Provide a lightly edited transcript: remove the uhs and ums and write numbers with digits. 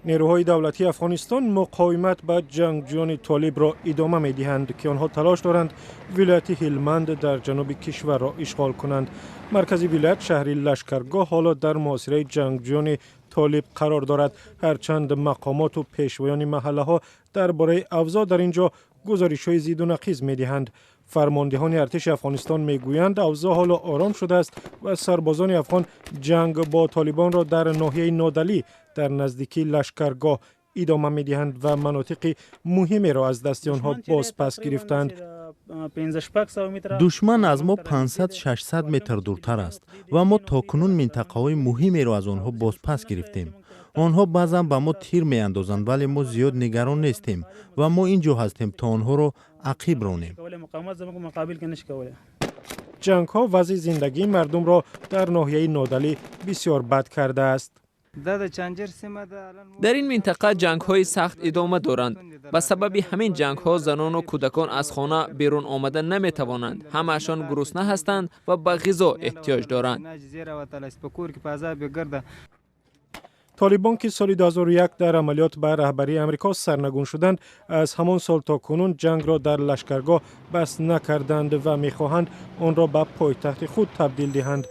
Нерӯҳои давлатии Афғонистон муқовимат ба ҷангҷӯёни Толибро идома медиҳанд, ки онҳо талош доранд вилояти Ҳилманд дар ҷануби кишварро ишғол кунанд. Маркази вилоят, шаҳри Лашкаргоҳ, ҳоло дар муҳосираи ҷангҷӯёни Толиб қарор дорад, ҳарчанд мақомоту пешвоёни маҳаллаҳо дар бораи авзоъ дар ин ҷо гузоришҳои зиду нақиз медиҳанд. Фармондеҳони артиши Афғонистон мегӯянд, авзоъ ҳоло ором шудааст ва сарбозони афғон ҷанг бо толибонро дар ноҳияи Нодалӣ дар наздикии Лашкаргоҳ идома медиҳанд ва манотиқи муҳимеро аз дасти онҳо бозпас гирифтанд. Душман аз мо 500-600 метр дуртар аст ва мо то кунун минтақаҳои муҳимеро аз онҳо бозпас гирифтем. Онҳо баъзан ба мо тир меандозанд, вале мо зиёд нигарон нестем ва мо ин ҷо ҳастем, то онҳоро ақиб ронем. Ҷангҳо вазъи зиндагии мардумро дар ноҳияи Нодалӣ бисёр бад кардааст. Дар ин минтақа ҷангҳои сахт идома доранд. Ба сабаби ҳамин ҷангҳо занону кӯдакон аз хона берун омада наметавонанд. Ҳамаашон гурусна ҳастанд ва ба ғизо эҳтиёҷ доранд. Толибон, ки соли 2001 дар амалиёт ба раҳбарии Амрико сарнагун шуданд, аз ҳамон сол то кунун ҷангро дар Лашкаргоҳ бас накарданд ва мехоҳанд онро ба пойтахти худ табдил диҳанд.